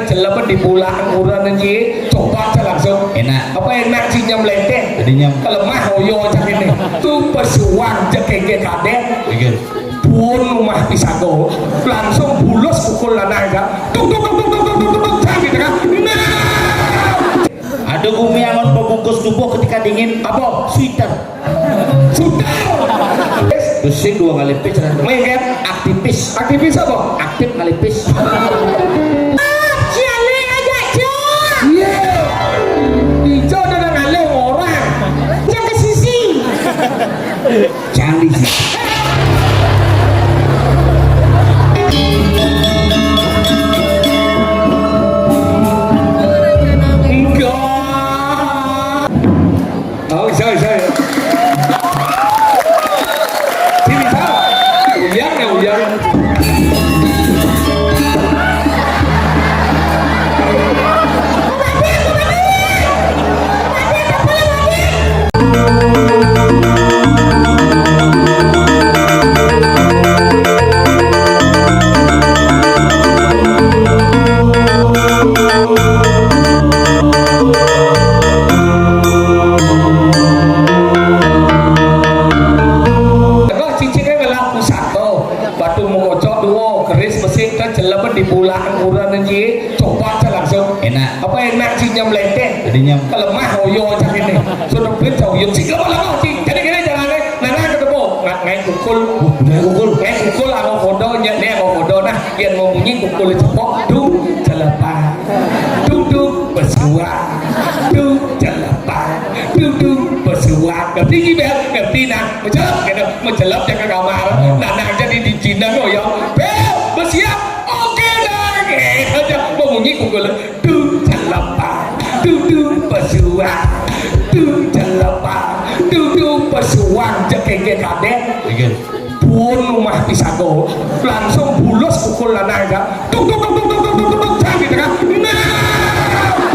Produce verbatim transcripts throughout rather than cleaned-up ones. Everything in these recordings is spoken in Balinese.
Jelema di bulak angguran aja, coba aja langsung. Enak. Apa enak sih nyam lenteh? Jadi nyam. Kelemah oyo aja ini. Tuh pesuang jekege kadek. Iya. Pun rumah pisago. Langsung bulus pukul lanang aja. Tuk, tuk, tuk, tuk, tuk, tuk, tuk, tuk, tuk, tuk, gitu kan. Nah! Ada gumi angon pembungkus tubuh ketika dingin. Apa? Sweater. Sudah. Pusing dua kali pis, kan? Main kan? Aktivis. Aktivis apa? Aktif ngalipis. Ah, siale aja, Jo. Iya. Ijo ada ngalih orang. Yang ke sisi. Candi sih. Enggak. Oh, bisa, bisa, ya. Sini, Sal. Uyang, ya, uyang. Tengah cicingnya ngelah pusaka. Batu mengocok dua, keris besi, kan jelema di bulak angguran aja. Coba aja langsung. Enak. Apa enak sih nyam lenteh? Jadi nyam. Kelemah oyo aja ini. Sudah beli jauh yuk sih, lemah-lemah sih. Jadi gini caranya, nana ketemu, nggak naik pukul. Wah, naik pukul. Naik pukul, aku kodo, nyek, nih, aku kodo. Nah, yang mau bunyi pukul cepok, du, jelepa. Du, du, besuang. Du, jelepa. Du, du, besuang. Ngerti, Ji, Bel? Ngerti, nah. Mencelep, gitu. Mencelep, jangan kamar. Oh. Nah, nah, jadi di Cina, oh, ya. Bel, bersiap. Oke, dah. Gitu aja. Mau bunyi pukul. Du, jelepa. Du, du, besuang. Du, jelepa. Du, du, besuang. Jekege kadek. Iya. Pun rumah pisago, langsung bulus pukul lanang aja. Tuk, tuk, tuk, tuk, tuk, tuk, tuk, tuk, tuk, jam gitu kan. Nah,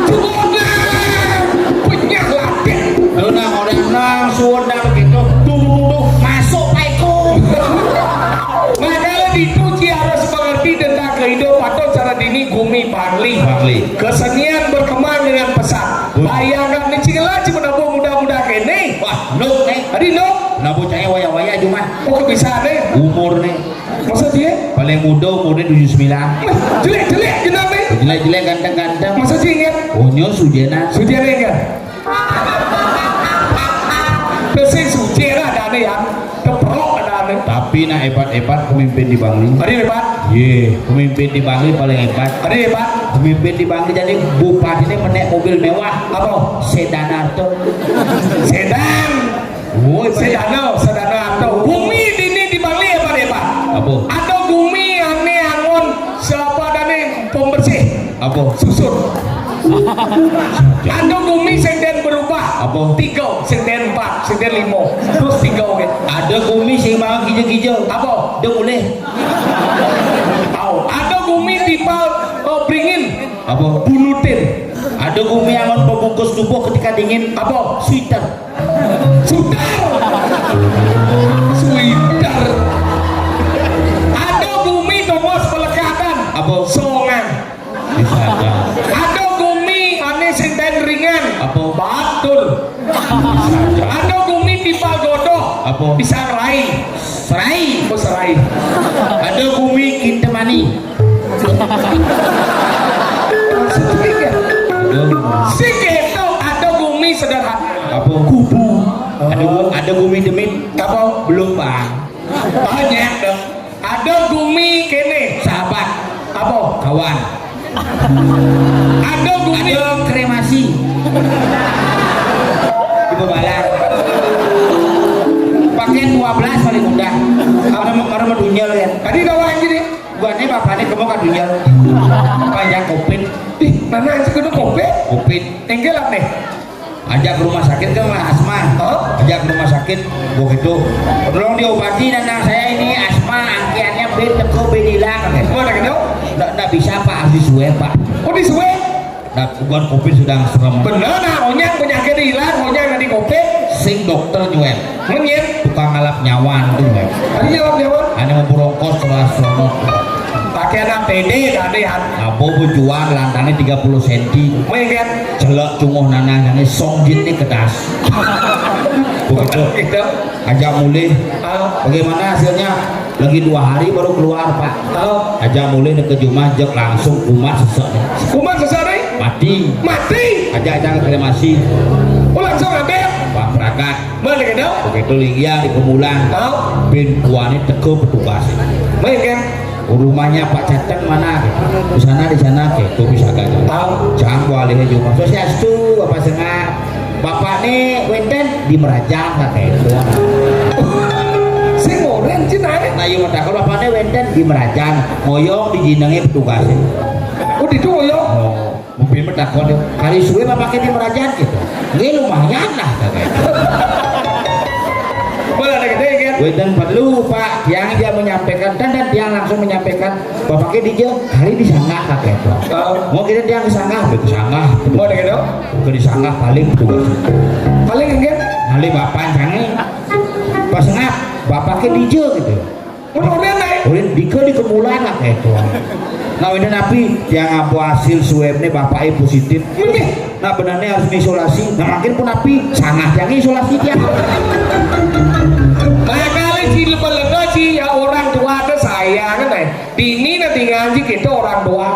cukup, nah. Penyah latih. Lu nang orang nang suwon dah begitu. Tuh, tuh, tuh, tuh. Masuk paiku. Makanya dipuji harus mengerti tentang kehidupan atau cara dini gumi Bangli. Bangli. Kesenian berkembang dengan pesat. Betul. Bayangkan nih, cing lah, cing menabuh muda-muda kene. Wah, nuk nih. Tadi nuk. Menabuh cahaya waya-waya cuma. Oh, kebiasaan nih. Umur nih. Masa dia? Paling muda umurnya tujuh sembilan. Wah, jelek-jelek jenang nih. Jelek-jelek, ganteng-ganteng. Masa sih ingat? Onyo Sujena. Sujena ingat. Pesing suci lah ada nih ya. Keprok ada nih. Tapi nak hebat-hebat pemimpin di Bangli. Ada hebat. Ye, pemimpin di Bangli paling hebat. Ada hebat. Pemimpin di Bangli jadi bupati ini menek mobil mewah. Apa? Sedan Arto. Sedan. Woi, sedana, sedana atau bumi dini di Bangli hebat-hebat. Apa? Ada gumi ane angon siapa ada nih pembersih. Apa? Susun. Ada gumi senden berubah. Apa? Tiga, senden empat, senden lima, terus tiga, oke. Ada gumi sing mau hijau-hijau. Apa? Dia boleh. Tahu. Ada gumi tipe, eh, beringin. Apa? Bunutin. Ada gumi angon pembungkus tubuh ketika dingin. Apa? Sweater. Sudar. Sweater. Ada gumi tongos pelekatan. Apa? Songan. Bisa ada. Ada gumi ane sing ten ringan. Apa? Batur. Bisa ada. Ada gumi tipe godoh. Apa? Bisa rai. Serai. Oh, serai. Ada gumi kintemani. Sedikit. Aduh. Sing gitu, ada gumi sederhana. Apa? Kubu. Ada, ada gumi demit. Apa? Belum, Bang. Banyak dong. Ada gumi kene. Sahabat. Apa? Kawan. Ada gumi. Ada kremasi. Di Bebalan. Paket dua belas paling mudah. Orang orang medunyel ya. Tadi ada orang gini. Buatnya bapaknya kamu kadunyel. Panjang covid. Ih, mana aja kena covid? Covid. Tinggal apa nih? Ajak ke rumah sakit kan lah asma. Hah? Ajak ke rumah sakit. Begitu. Tolong diobati anak saya ini asma, angkiannya B teko B hilang. Mana gitu? Nggak, nggak bisa, Pak, harus diswab, Pak. Oh, diswab? Nah, bukan covid sedang serem. Bener, nah, onyang penyakit hilang, onyang nanti covid. Sing dokter nyuweb. Menyit. Tukang ngalap nyawan tuh, Beb. Tadi ngalap nyawan? Ane mau berongkos terus sono. Pakaian A P D tadi, Han. Apa bojoan lantangnya tiga puluh senti. Mengket. Celek cunguh nanah yang song jin nih kedas. Begitu. Gitu. Ajak mulih. Ah. Bagaimana hasilnya? Lagi dua hari baru keluar, Pak. Ah. Ajak mulih ke jumah, jek langsung kumat sesek. Kumat sesek nih? Mati. Mati? Ajak, ajak ke kremasi. Oh, langsung ambil? Pak Prakat. Mana gitu? Begitu lihat di kemulan. Ah. Bin kuani teko petugas. Mengket. Rumahnya Pak Cateng mana? Di sana, di sana, gitu bisa gak? Tahu. Jang wali aja. Swastiastu, Bapak Sengap. Bapak nih wenten di Merajang, kata itu. Sing oren, Cina, eh? Nah, iya, mah takut Bapak nih wenten di Merajang. Ngoyong di jinengnya petugasnya. Oh, di itu ngoyong? Oh. Mungkin bertakon, kali suwe apa pakai di Merajang gitu. Ini lumayan lah, katanya. Boleh ada gede kan? Weten perlu, Pak. Yang dia menyampaikan, dan, dan dia langsung menyampaikan, bapaknya di dia, kali disanggah, katanya. Oh. Mau kita dia disanggah, betul sanggah. Mau ada gitu? Ke disanggah paling tugas. Paling enggak? Paling bapak jangan. Pas ngap, bapaknya di dia gitu. Mun urin, naik. Urin dike di kemulan lah gitu. Nah, ini napi yang apa hasil swab nih bapaknya positif. Nah, benarnya harus isolasi. Nah, makin pun napi sangat yang isolasi dia. Makanya si lega-lega si ya orang tua tuh sayang kan, eh. Dini nanti ngaji kita orang tua.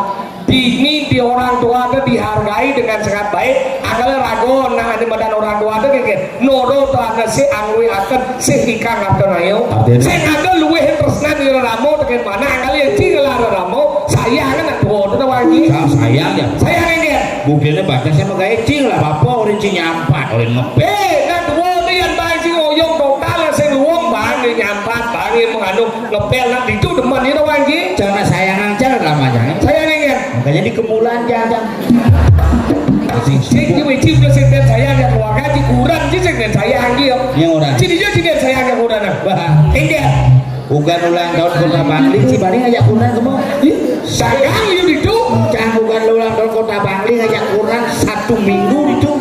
Dini di orang tua tuh dihargai dengan sangat baik. Angkal ragon, nah, ini badan orang tua tuh kayak noro tuh anak si angwi akan si hikang akan ayo. Artinya? Sing ada luwih tresnan ira ramo tekan mana angkal ya cing lah ramo. Sayang kan tuh tuh wangi. Sa-, sayang ya. Sayang ini. Mobilnya baca saya mau gaya cing lah, apa orang cing nyampat, orang ngepet. Eh, nah tuh tuh yang bang cing oyong total sing luwung bang nyampat bang yang menganu. Ngepel nak ditu demen itu, Wan, Ji. Jangan sayangan, jangan lama, jangan. Sayangan, kan? Makanya di kemulan, jangan, jangan. Cik, cik, cik, cik, sayang ya, keluarga, cik, kurang, cik, cik, sayang, Ji, ya. Yang orang. Sini, Ji, sini, sayang ya, kurang, nah. Wah. Enggak. Bukan ulang tahun Kota Bangli, si Bani ngajak kurang semua. Ih, sayang, you ditu. Cang, bukan ulang tahun Kota Bangli, ngajak kurang satu minggu ditu.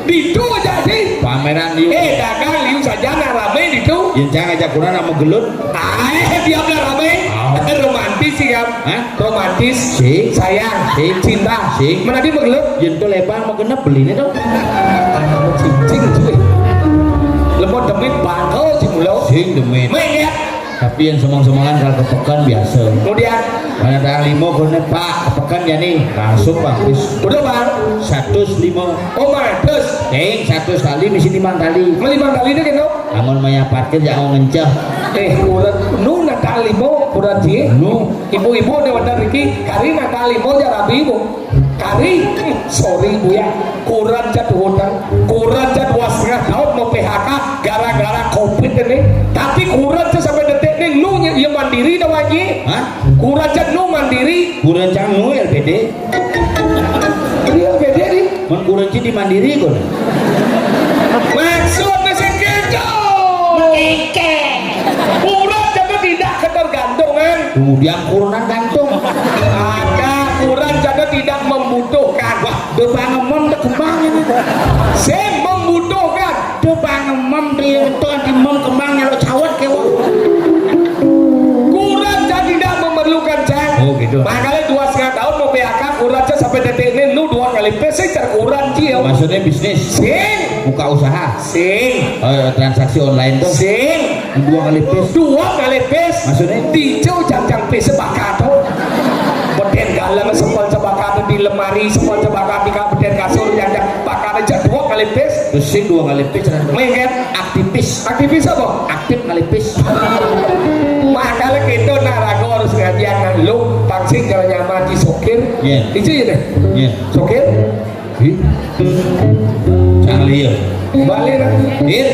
Ditu aja, sih. Pameran, you. Eh, dagang, you saja, nak rame ditu. Yang cang ngajak kurang, nak menggelut. Ah, eh, dia bilang rame. Oh. Romantis sih, kan? Hah? Romantis. Sing. Sayang. Sing. Cinta. Sing. Mana dia menggelut? Yen to lebang mau genep beli ini dong. Anak cicing, cuy. Lemot demit bakal, si mulo. Sing demit. Main ya? Tapi yang semang-semangan kalau ke pekan biasa. Kemudian? Mana tanggal lima kone, Pak, ke pekan ya nih. Langsung, Pak, bis. Udah, Bang. Seratus lima. Oh, Bang, terus? Deng, seratus kali, misi lima kali. Lima kali deh, gitu? Amun maya parkir, jangan ngenceh. Eh, kurang, nu, nak tanggal lima, kurang, Ji? Nu. Ibu-ibu, ini wadah Riki, kari nak tanggal lima, aja rabi, Bu. Kari, hmm, sorry, Bu, ya. Kurang jad hutang, kurang jad dua setengah tahun mau P H K gara-gara covid ini. Tapi kurang jad sampai detik ini, lu ny-, ya mandiri dah, Ji? Hah? Kurang jad lu mandiri. Kurang jad lu L P D. Ini L P D nih. Mun kurang jad di mandiri, kon. Maksudnya sing gitu. Mengkengkeng. Kurang jad tidak ketergantungan. Kemudian kurunan gantung. Maka kurang jad tidak membutuhkan. Wah, depan ngemem dek kembang ini. Sing membutuhkan. Depan ngemem di itu di mem kembang nyelok cawet ke wong. Kurang jad tidak memerlukan, Cang. Oh, gitu. Makanya dua setengah tahun mau P H K, kurang jad sampai detik ini lu dua kali P C terkurang, Cil. Maksudnya bisnis? Sing. Buka usaha? Sing. Eh, transaksi online tuh? Sing. Dua kali pis. Dua kali pis. Maksudnya? Dijo jam-jam pis sepakat tuh. Beden galang sepon sepakat di lemari, sepon sepakat di ka-, beden kasur, jam-jam pakat aja dua kali pis. Terus sing dua kali pis, kan? Mengket. Aktivis. Aktivis apa? Aktif kali pis. Makanya kita narago harus ngajian lu, pangsing kalau nyaman di sokir. Iya. Itu ya deh. Iya. Sokir. Hi. Cang liya. Balik lagi. Hit.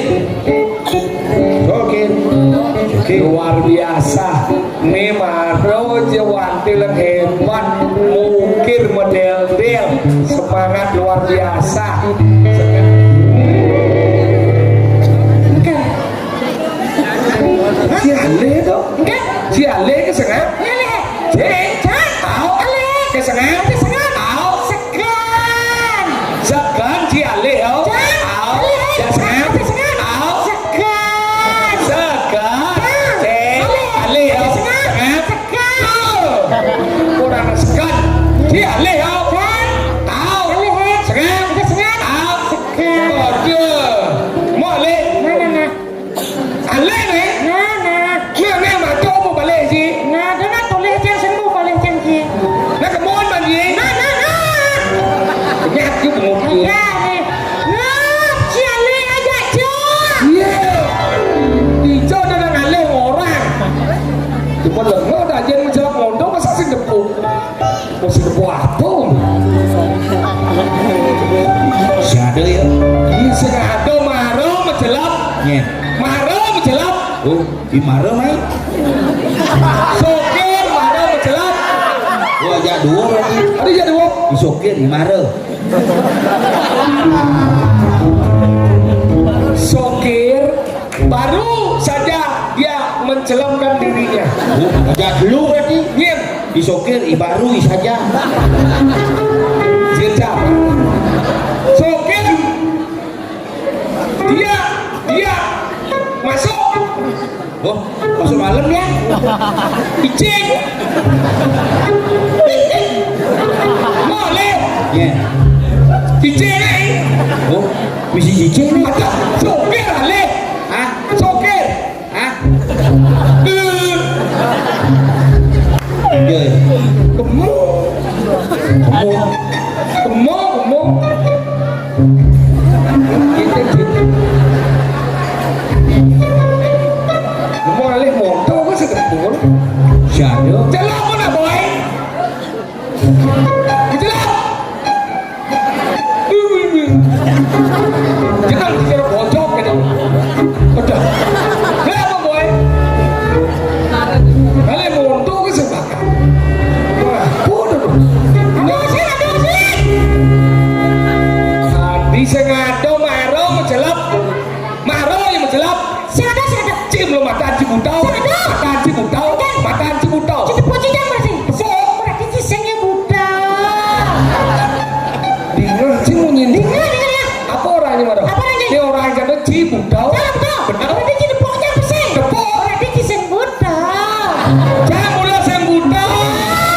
Oke. Oke. Luar biasa. Nih Maro Jewanti yang hebat. Mukir model-model. Semangat luar biasa. Enggak. Si Ale tuh. Enggak. Si Ale ke sana. Ale. Cek. Cek. Tahu. Ale. Ke sana. Ke sana. Tahu. Segan. Segan si Ale, oh. Cek. Tahu. Ale. Ya, segan. Ke sana. Tahu. Segan. Segan. Cek. Nah. Cek. Ale. Ale, oh. Ke sana. Segan. Segan. Tahu. Ci alih, au. Kan? Au. Alih, eh. Sengap. Udah sengap. Au. Sengap. Aduh. Mau alih? Nah, nah, nah. Alih, eh? Nah, nah. Nah, nah, maco mau balik, ci. Nah, dah nak tulis cang sembuh balik cang, ci. Nah, kemon, Bang, ci. Nah, nah, nah. Banyak juga mau, ci. Ada, eh. Nah, ci alih aja, Cok. Iya. Ijo ada nang alih orang. Cuma lemah dah, jen menjawab mondok, masa sing depuk? Mesti depuk apa? Siapa ya? Ini sing ada maro menjelap. Iya. Maro menjelap. Oh, di maro, mai? Sokir maro menjelap. Wah, ya dua berarti. Ada ya dua. Di sokir, di maro. Sokir baru saja dia mencelamkan dirinya. Oh, aja dulu berarti. Nyir. Di sokir, i baru, i saja. Jejak. Sokir. Dia, dia masuk. Oh, masuk malam ya? Icing. Boleh. Ya. Icing, eh. Oh, misi cicing nih. Ada sopir, alih. Hah? Sopir. Hah? Eh. Iya, iya. Gemuk. Gemuk. Gemuk, gemuk. Kita gitu. Gemuk alih motor ke seketul. Siapa? Celok mana, boy? Celok. Jangan dikira bocok gitu. Udah. Kenapa, boy? Kalian mau untung ke sepakat. Wah, bodoh. Aduh, sih, aduh, sih. Tadi saya ngado maro mencelap. Maro yang mencelap. Sing ada, sing ada. Cik belum makan, cik butau. Sing ada. Makan, cik butau. Makan, cik butau. Cik tepuk, cik jangan berarti. Tepuk. Berarti cik sing yang butau. Dengar, cik mau nyindir. Dengar, dengar, ya. Apa orangnya, Maro? Apa orangnya? Ini orang yang kata cik butau. Salah butau. Benar. Berarti cik tepuknya apa sih? Tepuk. Berarti cik sing butau. Jangan mula sing butau.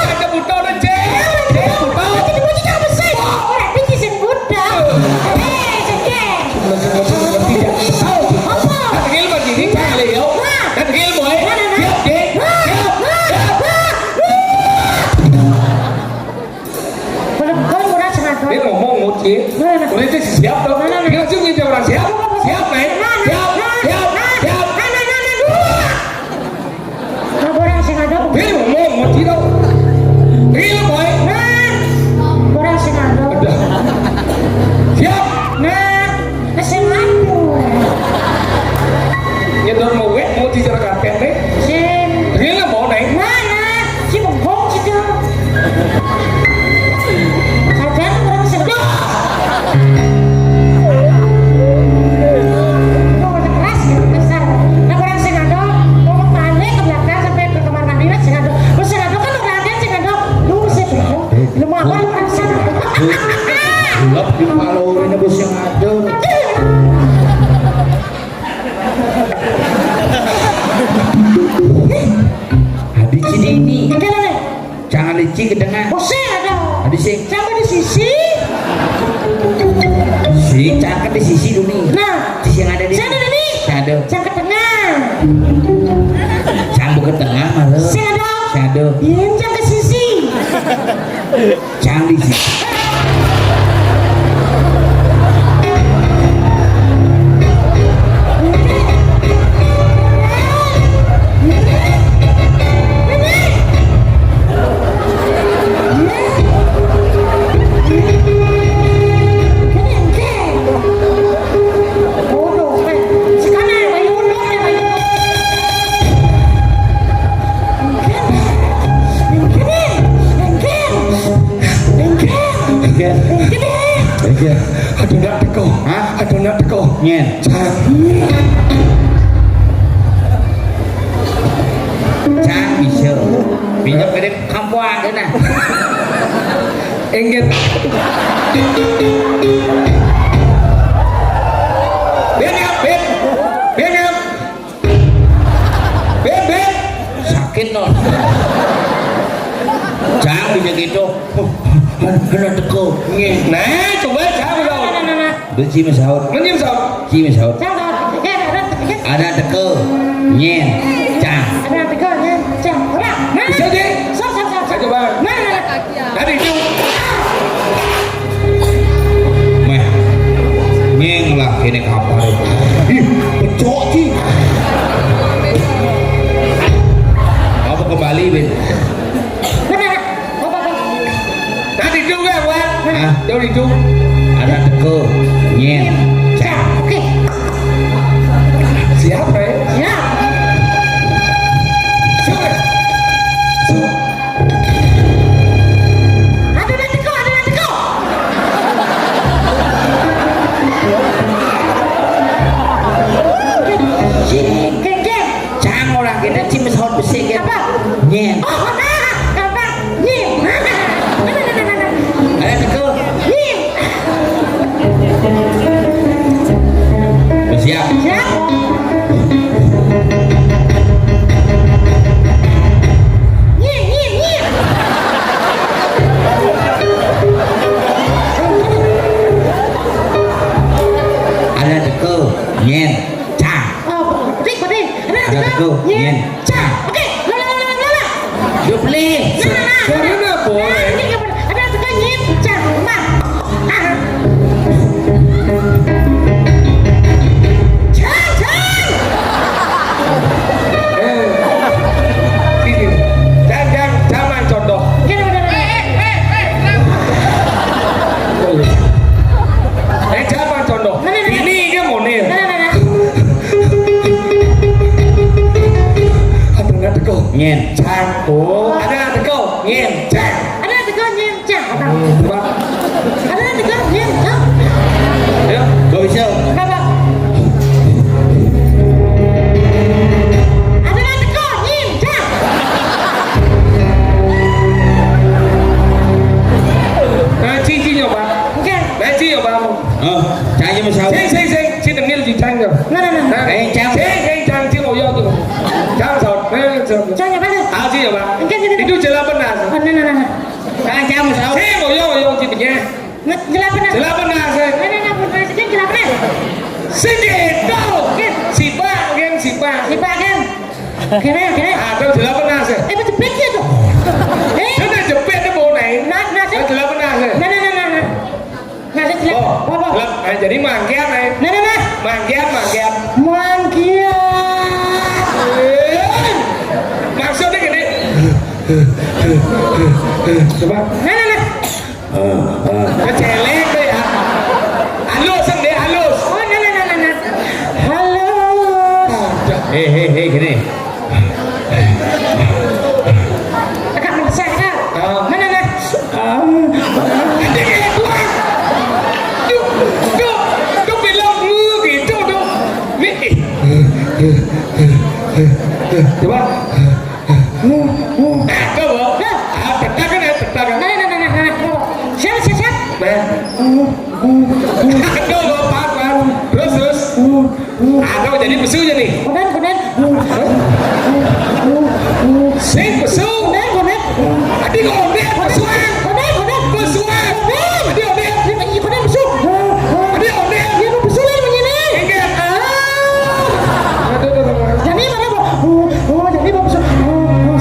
Ada butau dan cik. Cik butau. Berarti tepuk, cik jangan apa sih? Berarti cik sing butau. Eh, cik. Masih, masih, masih tidak tahu. Apa? Kan real begini, cari, yo. Nah. Kan real, boy. Nah, nah, nah. Siap, deh. Nah, siap, nah, siap. Nah. Kalau, kalau kurang sengaja. Dia ngomong, nguci. Nah, nah. Udah, itu siap, dong. Nah, nah, nah. Dia langsung minta orang siap. Siap, men. Nah, nah, siap, nah, siap, nah, siap. Nah, nah, nah, nah, dua. Nah, orang sing ada. Hei, ngomong, mau tidak? Real, boy. Nah, orang sing ada. Udah. Siap. Nah, sing ada. Nyedot mau wek, mau dicara karpet, nih. Sing. Real, mau, nih? Nah, nah, si bengkok situ. Saja orang sing ada. Mau keras, gitu, kasar. Nah, orang sing ada, mau balik ke belakang sampai ke kamar mandi, nah, sing ada. Terus sing ada kan orang ada, sing ada. Lu mesti bingung. Lu mau apa, lu penasaran? Gelap di malu ini, bos, yang ada. Adi cidi ini. Oke, oke. Jangan licin ke tengah. Pusing ada. Adi sih. Sampai di sisi. Si, jangan di sisi dulu nih. Nah. Sisi yang ada di. Saya ada di. Saya ada. Jangan ke tengah. Jangan ke tengah, malu. Saya ada. Saya ada. Iya, jangan ke sisi. Cang di sini. Engke. Engke. Aduh, nak teko. Hah? Aduh, nak teko. Nyen. Cang. Cang bisa. Bisa gede kampung ada nah. Engke. Bengap, ben. Bengap. Beb, beb. Sakit, no. Cang, Bisa gitu. Kena teko. Nah, coba siapa, Saud? Nah, nah, nah, nah. Lu Cime Saud. Menyim, Saud. Cime Saud. Saud, Saud. Ya, ada, ada. Ada teko. Nyen. Cang. Ada teko, nyen. Cang. Coba. Nah. Bisa, Ji? Sok, sok, sok, sok. Ayo, coba. Nah, nah, nah. Tadi itu. Meh. Meng lah, ini kabar. Ih, pecok, Ji. Apa kembali, Bin? Nah, nah, nah. Tadi itu kan, Wan? Hah? Tadi itu. Ada teko. Nyen. Cang. Oke. Siapa, ya? Siap. Siapa? Siapa? Ada nang teko, ada nang teko. Jeng, jeng, jeng. Cang orang kita cim pesawat besi kan. Apa? Nyen. Oh, nah, apa? Nyen. Nah, nah, nah, nah, nah. Ada teko. Nyen. Siap. Siap. Nyen, nyen, nyen. Ada teko, nyen, cang. Oh, tik, tik. Ada teko, nyen, cang. Oke, la, la, la, la, la. Duplikat. Nah, nah, nah. Karena boleh. Nah, ini kapan? Ada teko, nyen, cang. Nah. Ah. Cang, cang. Eh, sini. Cang, cang, zaman contoh. Gini, gini, gini. Eh, zaman contoh. Mana, mana? Ini dia Monir. Mana, mana? Ada nang teko. Nyen. Cang. Oh, ada nang teko. Nyen. Cang. Ada nang teko, nyen. Cang. Apa? Coba. Ada nang teko, nyen. Cang. Ya, gak bisa. Kenapa? Ada nang teko, nyen. Cang. Nah, cici nyoba. Oke. Nah, cici nyoba. Oh, cang aja, Mas Saud. Sing, sing, sing. Sing tengil, sing cang, ya. Nah, nah, nah. Nah, eh, cang. Sing, sing, cang, sing, oh, iya, tuh. Cang, Saud. Nah, Saud. Cang apa tuh? Ah, sih, ya, Pak. Oke, sini. Itu jelas benar. Oh, nah, nah, nah, nah. Cang, cang, Mas Saud. Sing, oh, iya, oh, iya, sih, punya. Nge-, jelas benar. Jelas benar, sih. Nah, nah, nah, benar, sih, jelas benar. Sing gitu. Oke. Sipak, kan, sipak. Sipak, kan. Kene, kene. Ah, tuh jelas benar, sih. Eh, jepit ya, tuh. Eh. Sudah jepit, tuh, mau naik. Nah, nah, sih. Ah, jelas benar, sih. Nah, nah, nah, nah, nah. Nah, sih, jelas. Oh, apa? Jelas. Eh, jadi mangkian, eh. Nah, nah, nah. Mangkian, mangkian. Mangkian. Eh, maksudnya gini. Coba. Nah, nah, nah. Kecelek deh, ya. Halus, deh, halus. Oh, nah, nah, nah, nah, nah. Halus. Eh, eh, eh, gini. Agak mendesak, Kak. Ah. Mana, nah? Nanti kayak gua. Duh, duh, duh, bilang, "Uh," gitu, duh. Nih. Coba. Nah, tuh, Bu. Nah. Ah, tekan kan, ya, tekan kan. Nah, nah, nah, nah, nah, nah. Siap, siap, siap. Nah. Aduh, lompat, Bang. Terus, terus. Aduh, jadi pesu jadi. Kunan, kunan. Sing pesu. Kunan, kunan. Adi ngombe pesuan. Kunan, kunan. Pesuan. Kunan. Adi ngombe. Iya, kunan pesu. Adi ngombe. Iya, pesu lagi begini. Enggak. Ah. Aduh, aduh, aduh. Jadi mana, Bu? Oh, oh, jadi bagus. Oh, oh,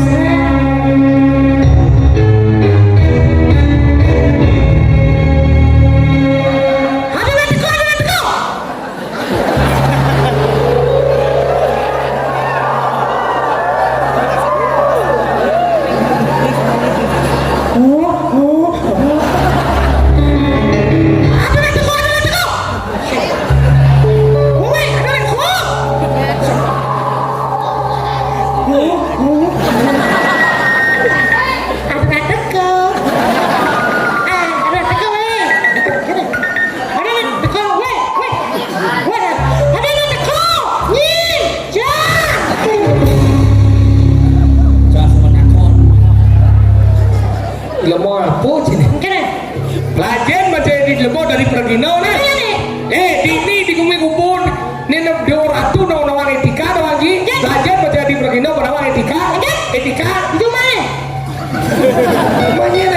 ada nanti kok, ada nanti kok. Oh, oh, oh. Ada nanti kok, ada nanti kok. Woi, ada nanti kok. Ada teko. Ah, ada teko, weh. Ada teko, weh, weh. Weh, ada teko. Nyin, jang. Jangan semua takut. Lemo apa sini? Kene. Lajen macam di lemo dari Pradino, nah. Iya, nih. Eh, di ini di Gumi Kubun. Ini nem dua ratus nawang etika, nawang ji. Iya. Lajen macam di Pradino, nawang etika. Iya. Etika. Cuma nih. Manye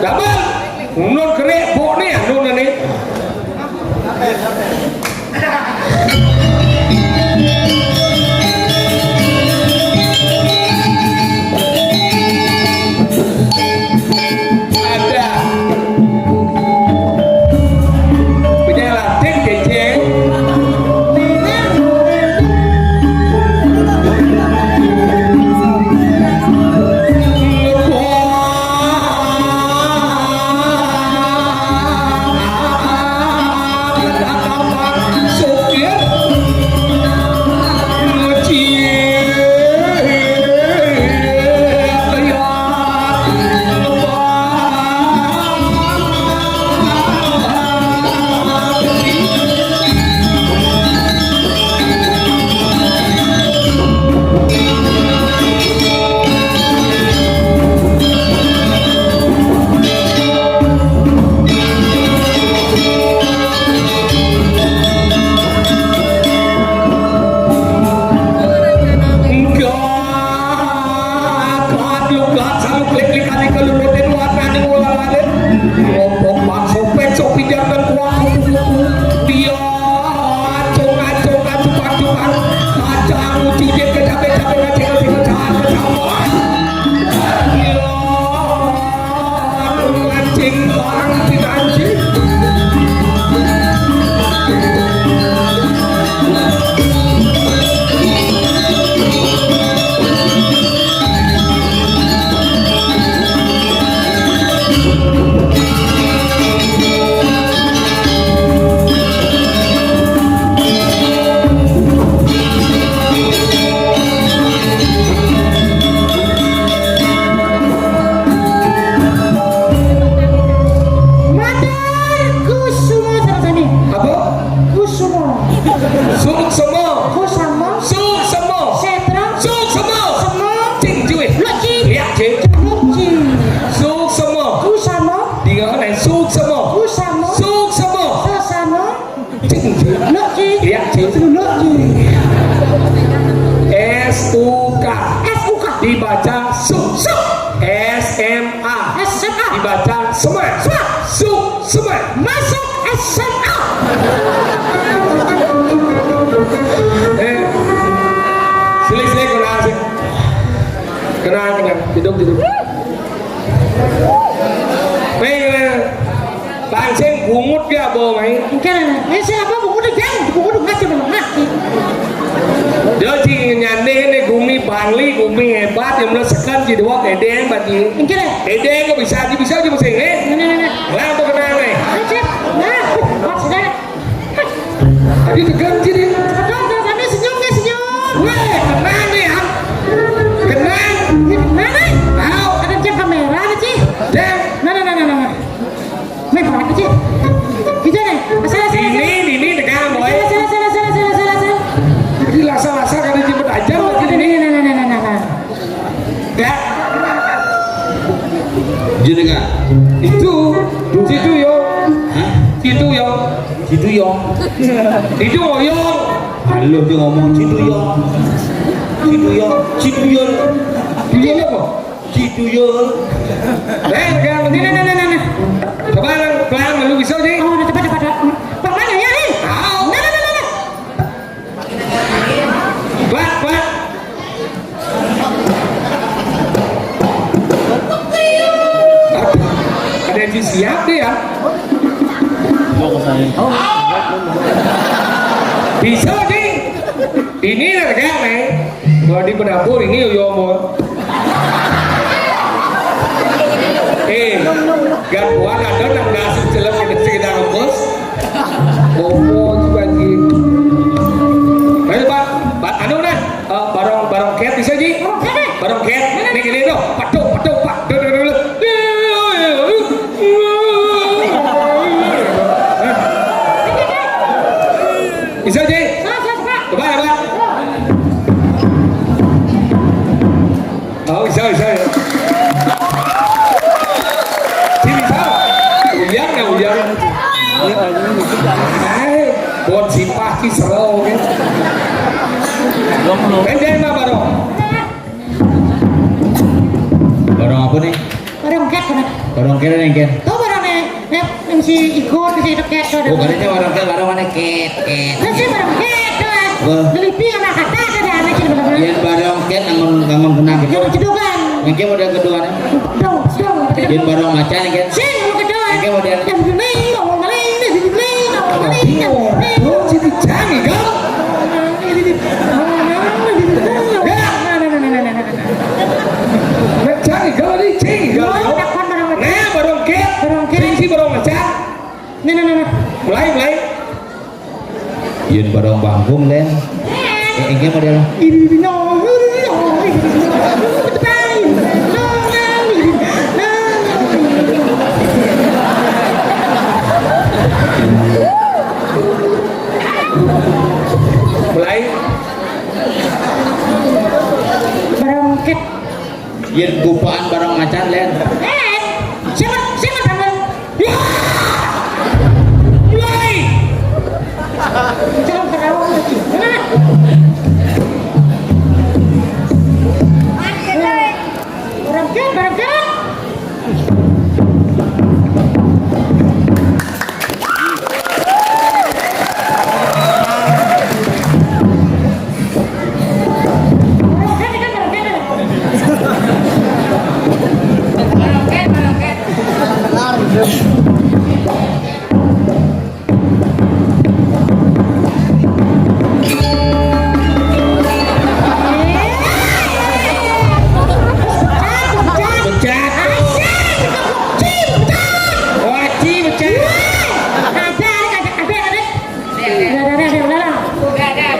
Damel, nun kerék bokné, nun né. Ada. Penyanyi Latin, kecé. Enggak, lugat, salu klik-klik, kali kelulutin, warnane ngolah-alik. Kelompok bakso, pecok, pijar, dan kuah, kupu-kupu. Dia acung-acung, acupan-acupan. Kacang, uci, jit, kecape-cape, ngaceng-ngaceng, kecahan, kecahan. Dia mancing barang diganti. Matur Kusumo, sareng sami. Apa? Kusumo. Suksema. Kusama. Suksema. Setra. Suksema. Sema. Cing, cuy. Lok, ci. Riak, cing. Lok, ci. Suksema. Kusama. Tiga kali. Suksema. Kusama. Suksema. Sesama. Cing, cing. Lok, ci. Riak, cing. Lok, ci. S U K. S U K. Dibaca suk. Suk. S M A. S M A. Dibaca semak. Semak. Suk, semak. Masuk S M A. Eh, silih-silih kenal sih. Kenal, kenal. Duduk, duduk. Wéh, wéh. Pancing bungut gak, Bo, main? Engké, eh, siapa bungut, Jang? Bungut ngaco memang mati. Dia ci nyandé né gumi Bangli, gumi hébat, yang mula sekan ci dua gedé bagi. Engké. Gedé kok bisa, bisa aja mesin, eh? Nah, nah, nah, nah. Lah, apa kenal, eh? Acep. Nah, maksudnya. Tadi tegang ci, Din. Tegang, tegang, kami senyum, nih, senyum. Wéh, kenal nih, ya. Kenal. Ini kenal, nih. Tahu. Ada cek kamera, nih, ci. Cek. Nah, nah, nah, nah, nah. Wéh, apa, ci? Kita, nih. Asal, asal, asal. Ini, ini tegang, boy. Asal, asal, asal. Jadi lasa-lasa kada jemput aja. Oh, lagi ini, ini. Nah, nah, nah, nah, nah, nah. Ya. Jenengan. Itu, itu yo. Hah? Itu yo. Itu yo. Itu yo. Halo, dia ngomong itu yo. Itu yo. Itu yo. Itu yo apa? Itu yo. Eh, tegang. Nih, nih, nih, nih, nih. Coba, Bang, lu bisa, Ji? Oh, udah, cepat, cepat, cepat. Bang, mana ya, nih? Tahu. Nah, nah, nah, nah, nah. Kuat, kuat. Ada di siap deh ya. Bisa, Ji. Ini lah, kayak, nih. Kalau di penabur ini, yo, yo, mau. Eh, gangguan ada nang nasi celem kita, kita rebus. Bobo juga, Ji. Ayo, Pak. Pak, anu, nah. Eh, barong, barong ket bisa, Ji? Barong ket, eh? Barong ket. Mana? Nih, gini, tuh. Patuk, patuk, Pak. Duh, duh, duh, duh. Bisa, Ji? Coba, ya, Pak. Oh, bisa, bisa, ya. Sini, Sal. Uyang, ya, uyang. Eh, buat si Pah ki sero, oke. Pendek, Pak, baru. Baru Apa nih? Barong két, mana? Barong két nih, Ken. Tuh barong nih, nih, yang si ikut, si deket tuh. Oh, katanya barong két, barong mana két, két. Terus si barong két tuh, ah. Wah. Gelipi anak kata ada, ada anak sih, bener-bener. Yang barong két, ngomong, ngomong kenang gitu. Yang cedukan. Yang két model kedua nih. Dong, dong. Yang barong macan, Ken. Sing, mau kedua. Yang két model. Yang bening, ngomong maling, yang bening, ngomong maling, yang bening. Tuh, si Ticang, ya, Kang? Ya. Nah, nah, nah, nah, nah, nah. Nek jang igal tadi cing igal. Yo, takon barong macan. Nah, barong két. Barong két. Cing si barong macan. Nah, nah, nah, nah. Mulai, mulai. Yén barong bangkung, Lén. Eh, enggak model. Ini, ini, no, ini, no, ini, no, ini, no, ini, no, ini, no. Mulai. Barong két. Yén gupaan barong macan, Lén. Eh, siapa, siapa tangan? Wah! Mulai. Jangan ketawa lagi. Mana? Barong két, barong két. Pecah. Wajib pecah. Ada, ada, ada, ada. Ada, ada, ada, ada, udah lah.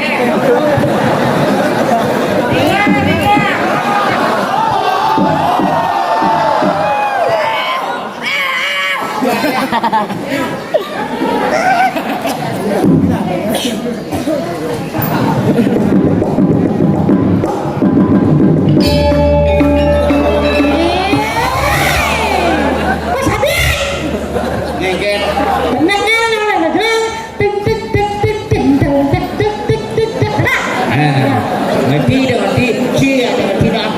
Wis habis. Ngeket. Bener kan, bener. Tik, tik, tik, tik, tik, tik, tik, tik, tik, tik, tik. Nah, ngerti dah, ngerti. Cie, ada ngerti dah.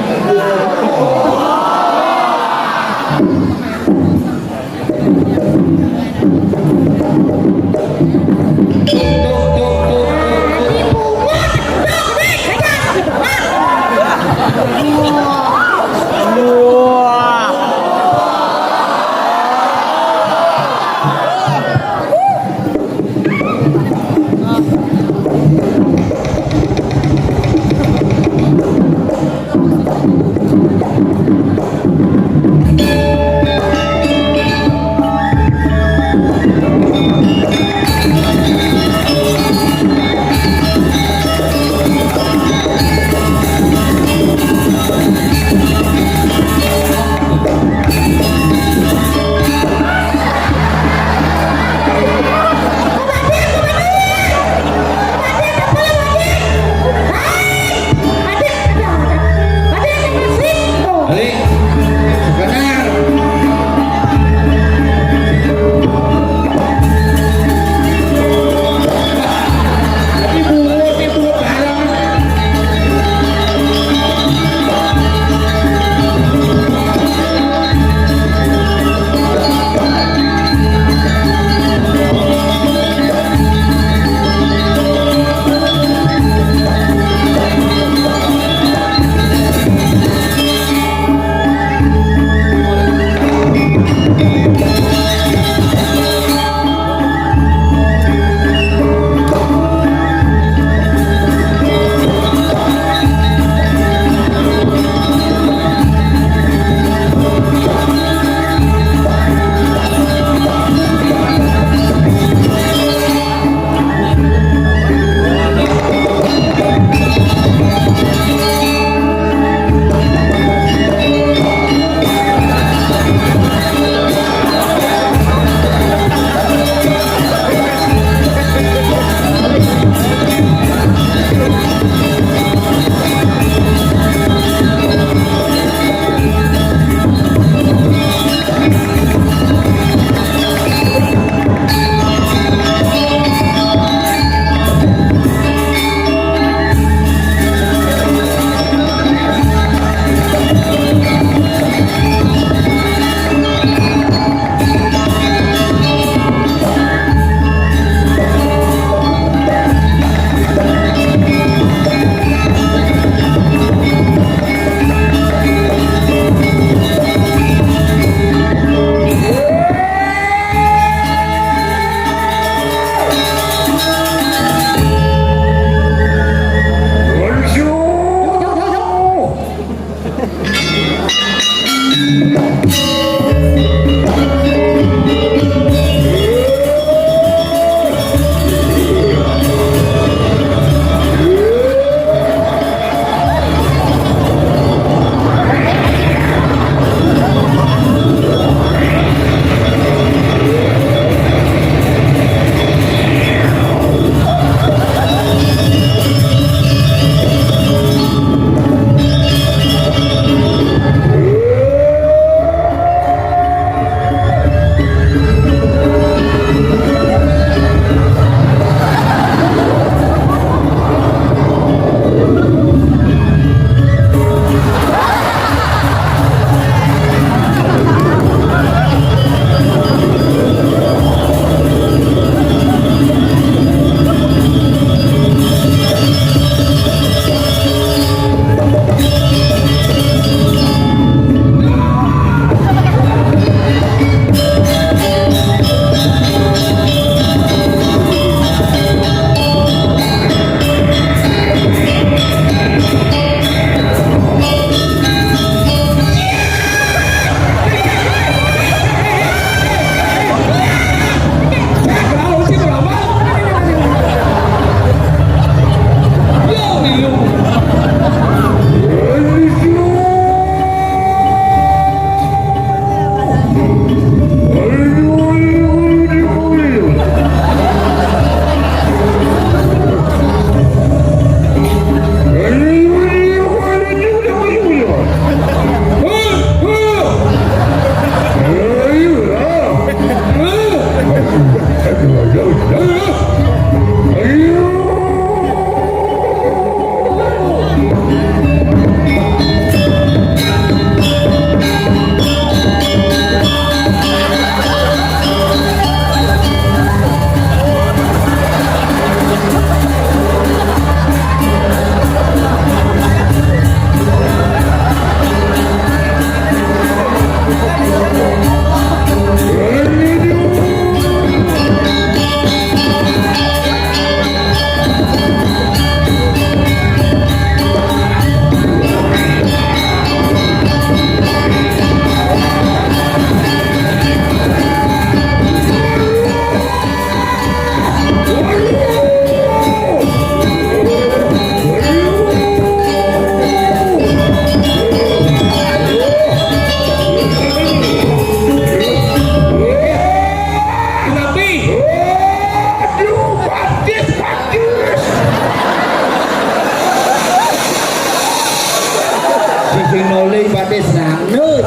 Sinolih pada serangno.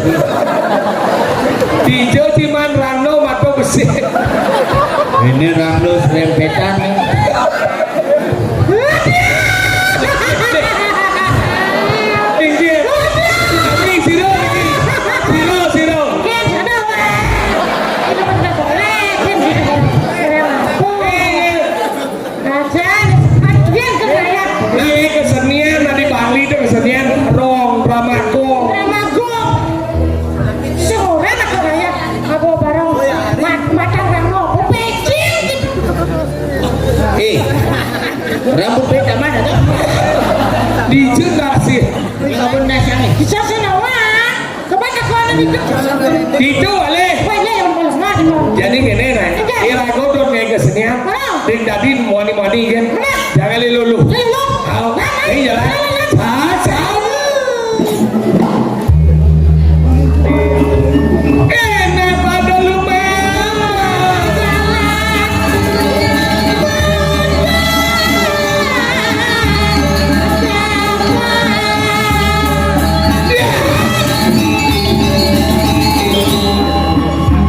Dija ciman rangno mata besi. Ini rangno serempetan. Inggih. Inggih, sira, inggih. Sira, sira. Inggih. Nah, ini kesenian, tadi Bali itu kesenian rong, pramago. Pramago. Sing ora tak kaya apa barang mat-, matang rano, pecil gitu. Eh, rambut beda mana tuh? Dijengkar sih. Ini kabun dasarnya. Bisa sih, Nawa. Coba tak kau ada di. Itu, Ale. Wah, iya, yang malas mati, mau. Jadi ngene, nah. Iya. Ira godot kayak kesenian. Halo. Ding dadin, muani-muani, kan? Halo. Jangan lelu. Lelu. Halo. Halo. Iya, lah. Halo, halo. Sa-, sa-, Enak pada lumayan.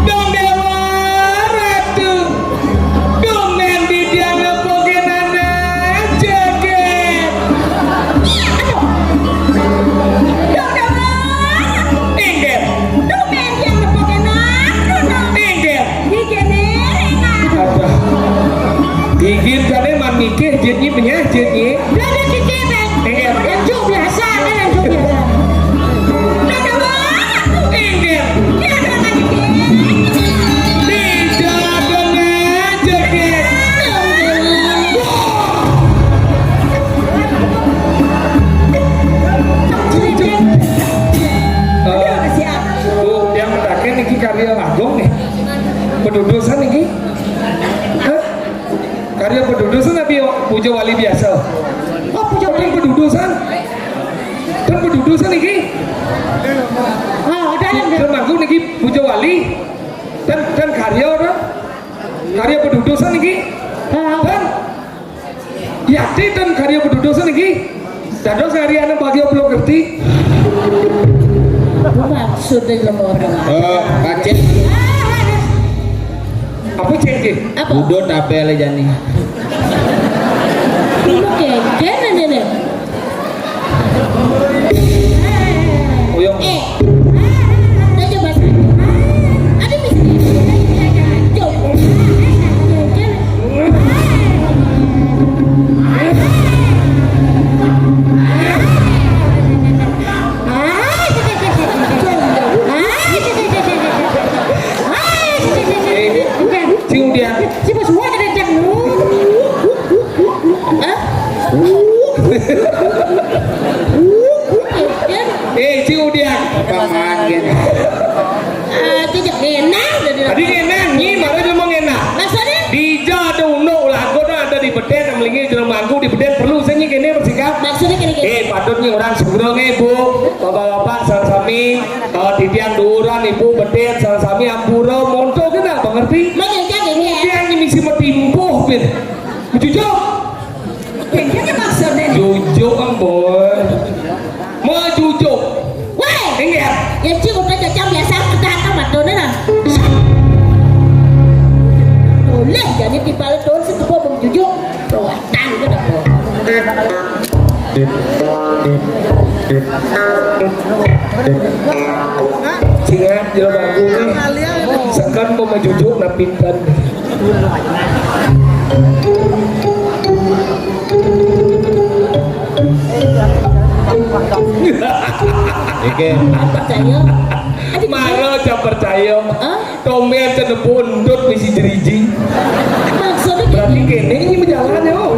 Dong Dewa Ratu. Dumen di tiang nepukin anak jagat. Dong Dewa Ratu. Inggih. Dumen tiang nepukin anak. Inggih. Di kene rena. Aduh. Gigit kane man mikir jitnyi benyah jitnyi. Belanja cicip, eh. Iya. Anjuk biasa, kan anjuk biasa. Ada banget tuh. Inggih. Dia ada lagi. Tidak ada rezeki. Eh, Bu, yang mendaki niki karya agung nih. Pedudusan niki. Hah? Karya pedudusan apa ya? Puja wali biasa. Oh, puja wali. Kan pedudusan. Kan pedudusan iki. Ah, ada yang. Kan mangku niki puja wali. Kan, kan karya ora? Karya pedudusan iki. Ah. Kan yakti kan karya pedudusan iki. Dados karya anak bagi belum ngerti. Maksudnya lemah orang. Eh, kacet. Apa cek iki? Apa? Udut apa le jani? Ini keken ini nih. Uyung. Eh. Ayo coba. Ada bisa. Coba. Eh, Cing Udian. Eh, Cing Udian. Apa manggil? Ah, tidak enak, tidak enak. Tadi enak, nyi, baru dia mau enak. Maksudnya? Dija ada unduk, lagu ada di beden, melingi jelema mangku di beden perlu sing kene bersikap. Maksudnya kene-kene. Eh, patut nyi orang sugro nge, Bu. Bapak-bapak, sareng sami, eh, titiang duuran, Ibu, beden, sareng sami ampura, monto kena mengerti? Mengerti, ya. Titiang nyi misi metimpuh, bin. Jujur. Kene maksudnya. Jujur, Boy. Mejujuk. Weh. Inggih. Ya, Cing, udah cacang biasa, kita akan matone, nah. Boleh, jadi tiba le daun sekepo mejujuk. Rawatan, kenapa? Singat, jelema aku nih. Sekan mau mejujuk, nah, pinten. Iki. Percaya? Mara aja percaya. Hah? Tomben cenepuk endut misi jeriji. Maksudnya berarti kene ini perjalanan ya, oh.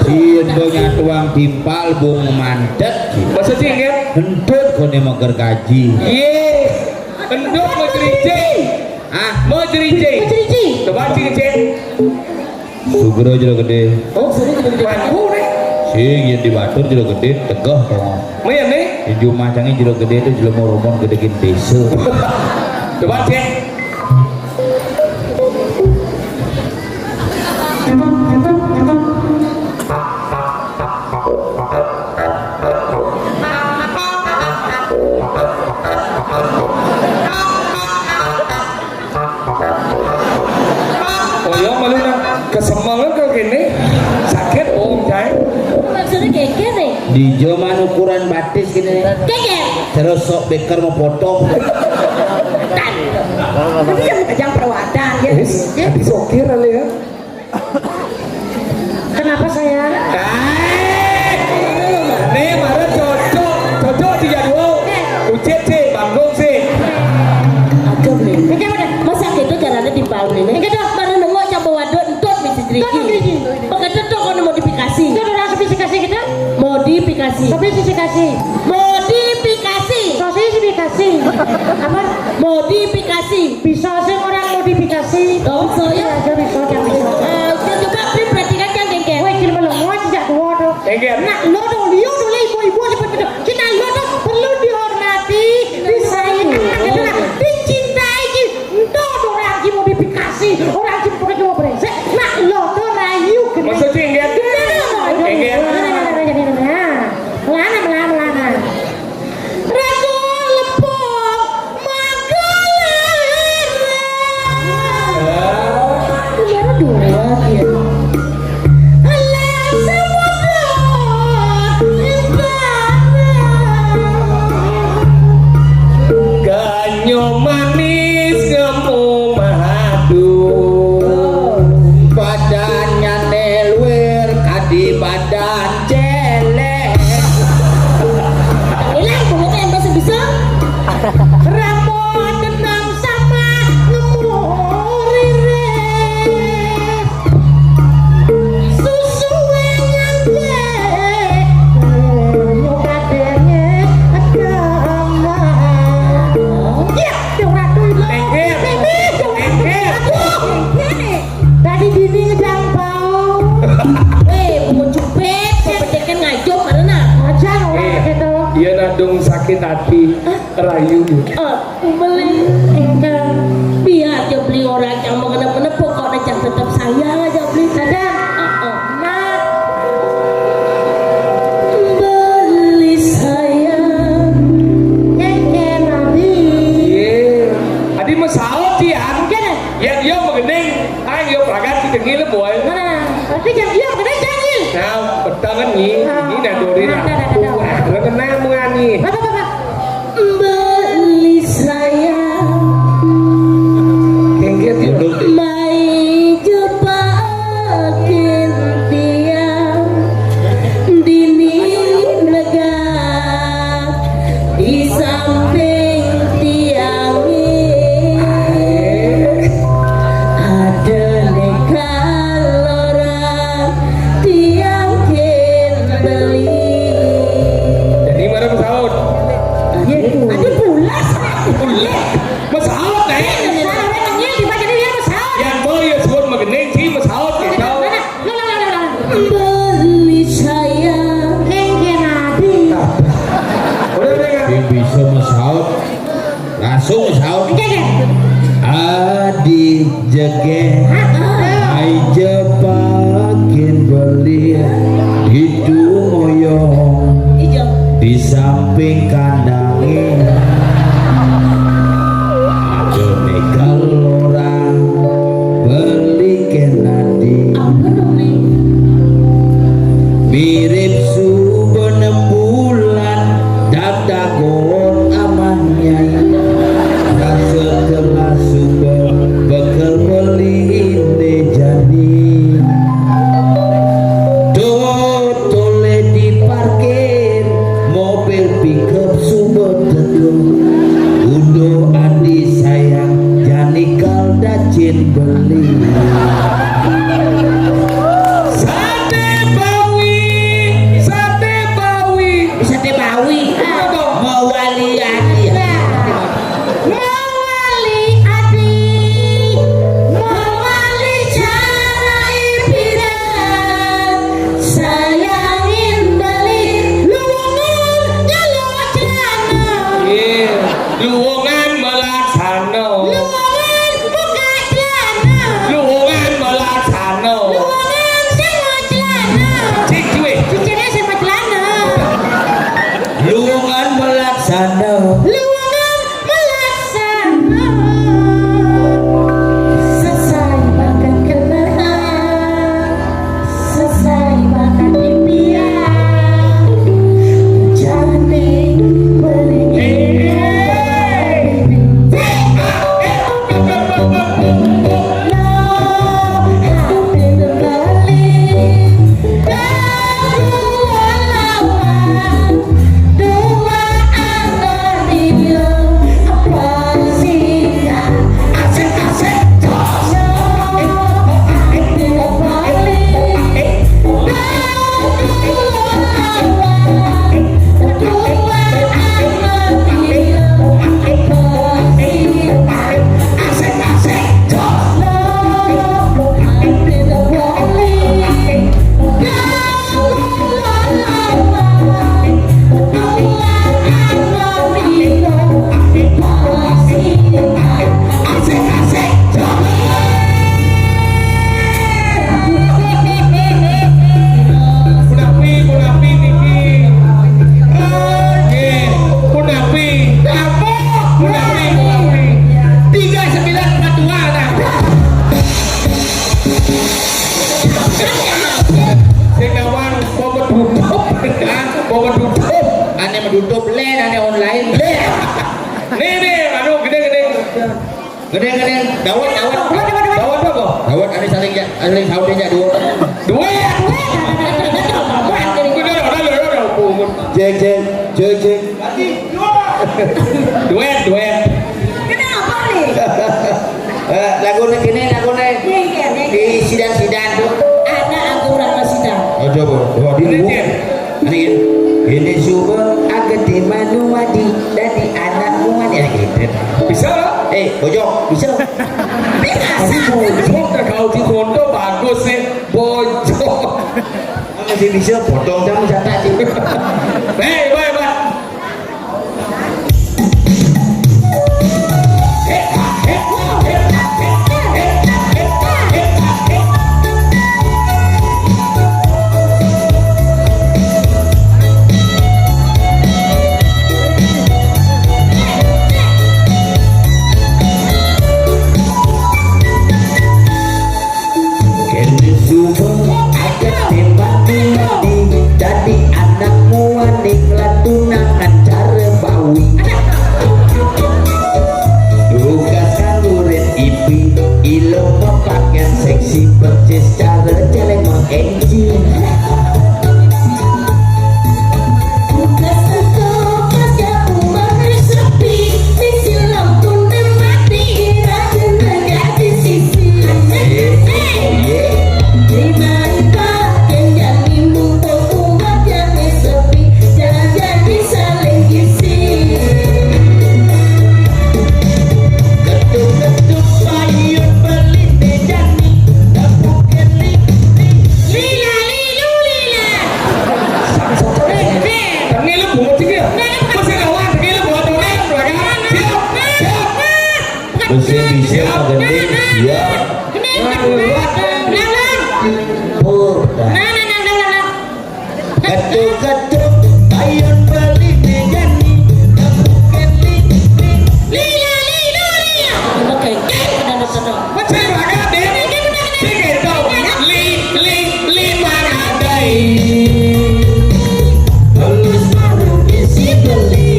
Sing do nyatuang timpal bung mandet. Maksudnya ya? Endut kone mau gergaji. Iye. Endut mau jeriji. Hah? Mau jeriji. Mau jeriji. Coba jeriji. Sugro jero gedé. Oh, sugro jero gedé. Waduh, nih. Sing yén di batur jero gedé, tegeh to. Maya nih. Yén jumah cangé jero gedé itu jelema rumon gedé gin désa. Coba cek. Di zaman ukuran batis gini. Geger. Terus sok beker mau potong. Kan. Tapi yang perawatan ya. Habis sokir kali ya. Kenapa saya? Eh, nih baru cocok, cocok tiga dua. Kucit sih, bangun sih. Aduh nih. Masa gitu caranya dibangun ini? Gitu. Baru nengok campur waduk entut misi driki. Pakai tetok kono modifikasi. Itu orang spesifikasi kita? Modifikasi. Spesifikasi. Modifikasi. Spesifikasi. Apa? Modifikasi. Bisa sih orang modifikasi. Dong, saya. Iya, bisa, jangan bisa. Eh, coba perhatikan kan, Gengger. Weh, cil melongo aja jak dua tuh. Gengger. Nak lo tuh, liu tuh, ibu-ibu seperti itu. Kita lo tuh perlu dihormati, disayangi. Dicintai. Entah orang lagi modifikasi, orang lagi pakai cuma beresek. Nak lo tuh rayu kena. Maksudnya, Gengger? Gengger. Melana, melana, melana. Rego lepung magelara. Kemarin dua dia. Alah, semua ganyo manis ngemu madu. Badannya neluir kadi badan celek. Ilang, bunga teh bisa. Rambut tenang sama ngemuriris. Susuwe ngandek, nyo kadenge agama. Iya, dong ratu lo. Tengger. Tengger, dong ratu. Tengger. Aduh, tengger. Tadi dini ngedang bau. Eh, bunga cupet, pepetekan ngajo, mana nak? Aja, orang gitu. Iya, nak dong sakit hati. Rayu. Eh, beli. Enggak. Biar aja beli orang yang mau kenapa-kenapa, pokoknya yang tetap sayang aja beli. Ada. Heeh. Nah. Beli sayang. Enggak, Nabi. Iya. Adi masalah sih ya. Enggak. Ya, dia mengening. Ah, dia pragat si tengil, boy. Nah, tapi jangan dia mengening, jangan. Nah, betangan nih. Ini nadori nah. Nah, nah, nah, nah. Wah, lo kena mengani. Apa, apa, apa? Beli sayang. Kengket ya, Bro. Mai jepakin tiang. Dini negak di samping tiang. Ada nekal orang tiang kin beli. Jadi mana pesawat? Iya, ada pulas. Pulas. Pesawat, eh? Iya, iya, iya. Yang mau ya sebut mengening sih pesawat, gitu. Mana? Beli saya. Kengke nadi. Udah, udah, udah. Yang bisa masaut, langsung masaut. Kengke. Adi jege. Ai jepakin beli itu moyong. Ijo. Di samping kandangnya. Ada megal orang beli kenadi. Apa dong, Neng? Mirip suba enam bulan, dak dagon amah nyai. Rasa kelas suba bekel beli ini jadi. Dotole diparkir, mobil pickup suba teka. Udo Andi sayang, jani kal dacin beli. Sate Bawi, Sate Bawi. Sate Bawi. Apa? Mawali aja. Mawali adi, mawali cara ipiran, sayangin beli luwungan nyalo celana. Iya, luwungan melaksana. Luwungan buka celana. Luwungan melaksana. Luwungan sing celana. Cik duwe. Cicine sing celana. Luwungan melaksana. Luwungan melaksana. Selesai makan kenaan. Selesai makan impian. Ane online. Nih, nih, anu, gedé, gedé. Gedé, gedé. Dawet, dawet. Dawet apa? Dawet, ane saling ya, saling saut ya, dua. Dua. Cek, cek, cek, cek. Duet, duet. Kenapa nih? Eh, lagu nih, gini, lagu nih. Iya, iya, iya. Di sidan-sidan tuh. Ada aku berapa sidan? Oh, coba. Coba di Ini, Cek. Ini, ini subuh agak di Manuwadi, dari anak Muwadi, ya, gitu. Bisa lah. Eh, bojok, bisa. Bisa. Tapi bojok, kalau di Kondo bagus nih. Bojok. Masih bisa potong jam jatah sih. Hei, baik, baik. Kene subuh ada tembak melodi, dadi anak Muwadi ngelatunangan cara bawi. Tugas kanggo ret ipi, ilo pakaian seksi, persis cara celeng mengengci. Lila, lilu, lila. Tengil lu bungut iki ya? Masih lawan, tengil lu bungut orang, orang. Siap, siap. Mesti bisa gending, siap. Gending, gending. Putar. Nah, nah, nah, nah, nah, nah. Ketuk-ketuk, ayo beli nih, Jani. Ketuk-ketuk, nih. Lila, lila, lila. Oke, oke, udah, udah, udah. Cek raga, Dek. Cek itu. Li, li, li, mana, Dai? Lulus baru isi beli.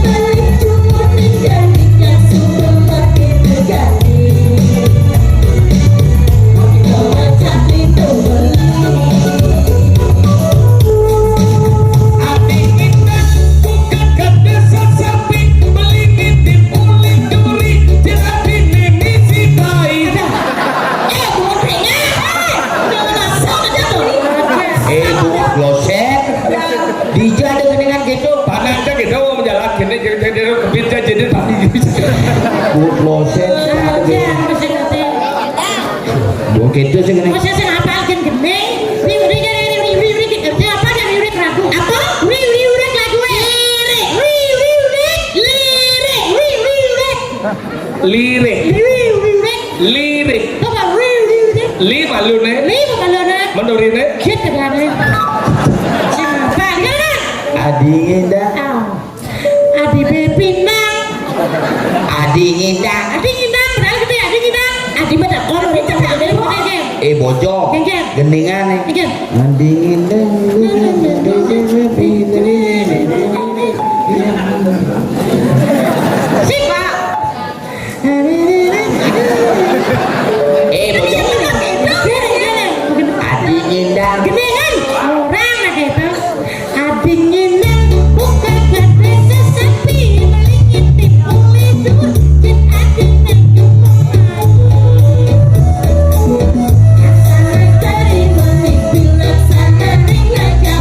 Balik cuma tinggal, tinggal, sudah makin terjadi. Eh, bungut kloset. Dija ada gini kan gitu. Panas aja gitu, mau jalan gini, jadi, jadi, jadi, kebit aja, jadi tadi gitu. Bungut kloset. Bungut gitu sih gini. Masih sing apal kan gini. Ri, ri, ri, ri, ri, ri, ri, ri, apa yang ri, ri, lagu? Apa? Ri, ri, ri, lagu, eh. Lirik. Ri, ri, ri, lirik. Ri, ri, ri. Lirik. Ri, ri, ri. Lirik. Apa? Ri, ri, ri. Li balune. Li balune. Mendurine. Shit, tegane. Siapa? Gimana? Adi Indah. Ah. Adi Bepinang. Adi Ngindang. Adi Ngindang, padahal gede Adi Ngindang. Adi pada kono itu ada dari mana, Jen? Eh, bojok. Jen, Jen. Gendingan nih. Jen. Adi Ngindang. Sip, Pak. Eh, bojok. Adi Ngindang. Gendingan. Orang ada itu. Adingin nang buka kata sesepi, melingin tim ulidur, jen ading nang jumpa. Asal dari menipu laksana ning aja.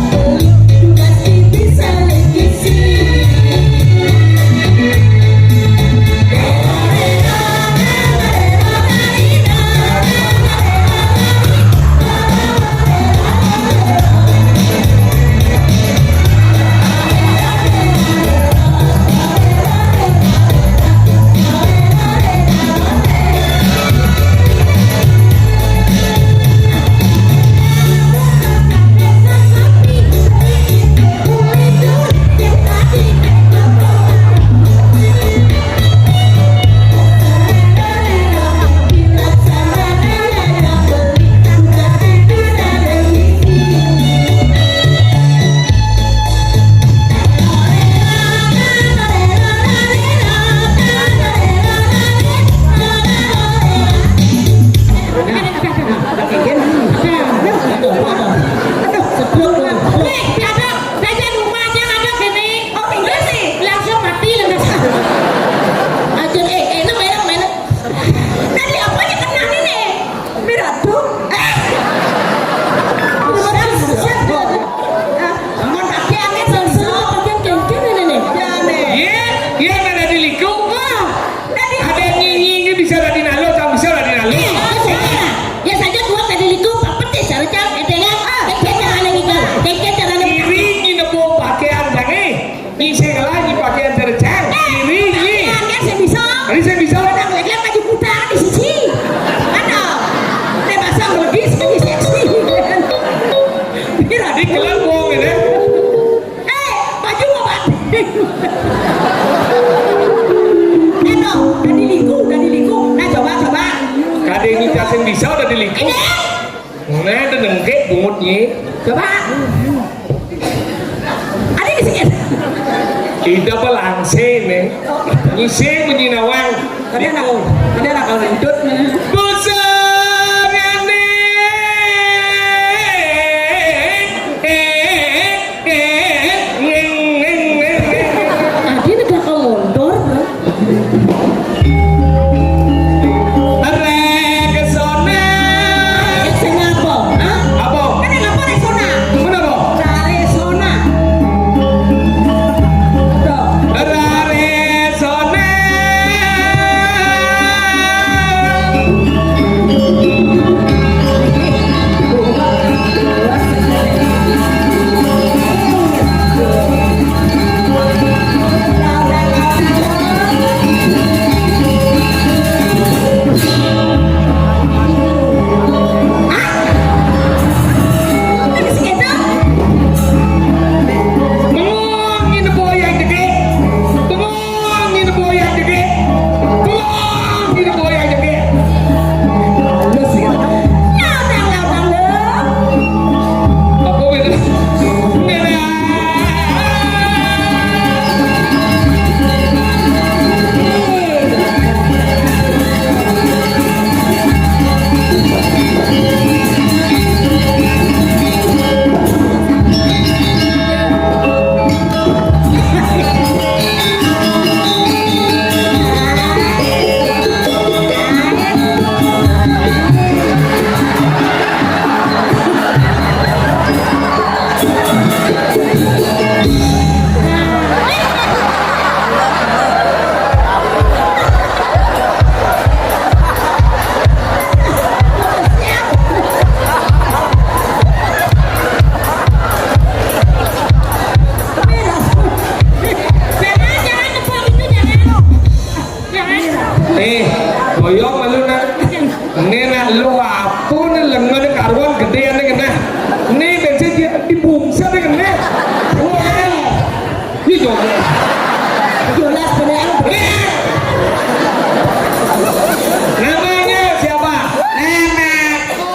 Ini sing lah, ini pakaian terjang. Ini, ini. Pakaian sing bisa. Ini sing bisa. Nang lek-lek maju putar di sisi. Ada. Nek pasang lebih sing seksi. Ini tadi kelar bohong ini. Eh, baju mau mati. Eh, no, tadi liku, tadi liku. Nah, coba, coba. Kadang ini sing bisa udah diliku. Ini. Nah, ada nengke bungut nyi. Coba. Ada di sini. Ida apa langse nih? Ngise bunyi nawang. Ada anak, ada anak kalau rentut. Bosan ini. Tadi negak mondor, bro. Rexona. Rexona apa? Hah? Apa? Kan yang apa Rexona? Mana apa? Rexona. Tuh. Rexona. Bengong ini boyang jegek. Bengong ini boyang jegek. Bengong ini boyang jegek. Halus ya. Nyatang, nyatang, lo. Apa beda? Beda. Eh, boyong malu nak. Ini nak lu apa nih lengan karuan gede aneh kena. Ini bensin dia dibungsa nih kena. Wah. Ini joget. Jolas beneran. Namanya siapa? Namaku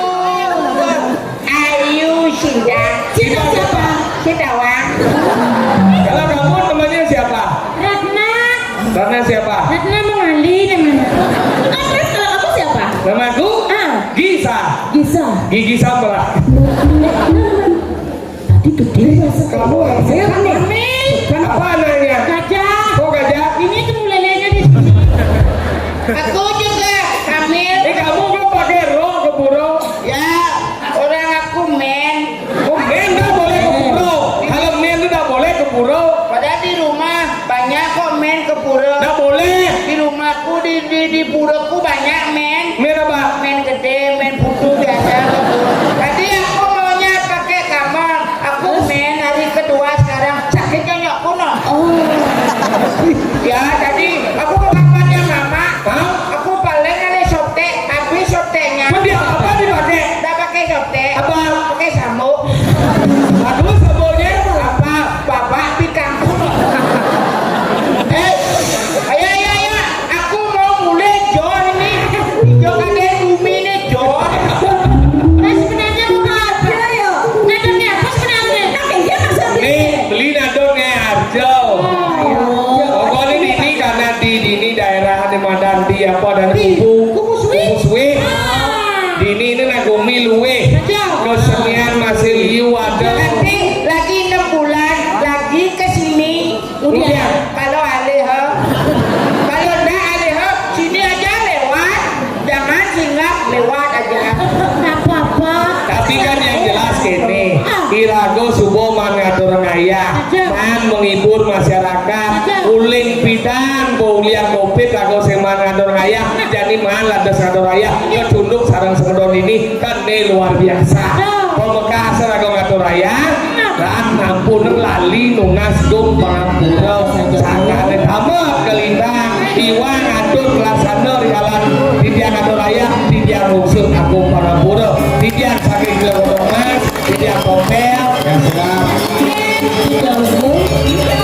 Ayu Sinta. Sinta siapa? Sinta Wang. Kalau kamu namanya siapa? Ratna. Ratna siapa? Ratna Mengali namanya. Ah, terus kalau kamu siapa? Namaku Ah. Gisa. Gisa. Gigi Sampah. Tadi gede. Kamu orang sehat nih. Hamil. Apa anaknya? Gajah. Kok gajah? Ini tuh lelenya di sini. Aku juga hamil. Eh, kamu kok pakai rok ke pura? Ya, orang aku men. Oh, men nggak boleh ke pura. Kalau men itu nggak boleh ke pura. Padahal di rumah banyak kok men ke pura. Nggak boleh. Di rumahku, di, di, di puraku banyak men. Men apa? Men gede, men putu biasa gitu. Tadi aku maunya pakai kamar. Aku men hari kedua sekarang. Sakitnya nyok kuno. Oh. Ya, tadi aku ke kamarnya mama. Hah? Aku paling ada sotek, habis soteknya. Apa dia, apa dipakai? Nggak pakai sotek. Apa? Pakai sambuk. Aduh, sambuknya apa? Bapak pikang. Eh, ayo, ayo, ayo. Aku mau mulai, Jon, ini. Jo, kakek bumi ini, Jon. Nah, sebenarnya mau apa ya? Ngadon apa sebenarnya? Nah, iya, maksudnya. Nih, beli nadon nih, Arjo. Oh, iya. Pokoknya di ini karena di, di ini daerah ini Madan di apa dan Di kubu. Kubu Suwi. Kubu Suwi. Ah. Di ini, ini nak gumi luwe. Betul. Kesenian masih liu ada. Nanti lagi enam bulan, lagi ke sini. Udah. Udah. Kalau alih, ha? Kalau ndak alih, ha? Sini aja lewat. Jangan singgah, lewat aja. Nggak apa-apa. Tapi kan yang jelas gini, Ah. irago subo man ngatur ngayah, Aja. man menghibur masyarakat, Aja. uling pidan, bo ulian covid, rago sing man ngatur ngayah, jadi man lantas ngatur ngayah, kecunduk sareng semeton ini, kan ini luar biasa. Aja. Pamekasa rago ngatur ngayah, Aja. dan ampun lali nunas dum pangampura. Em, siap.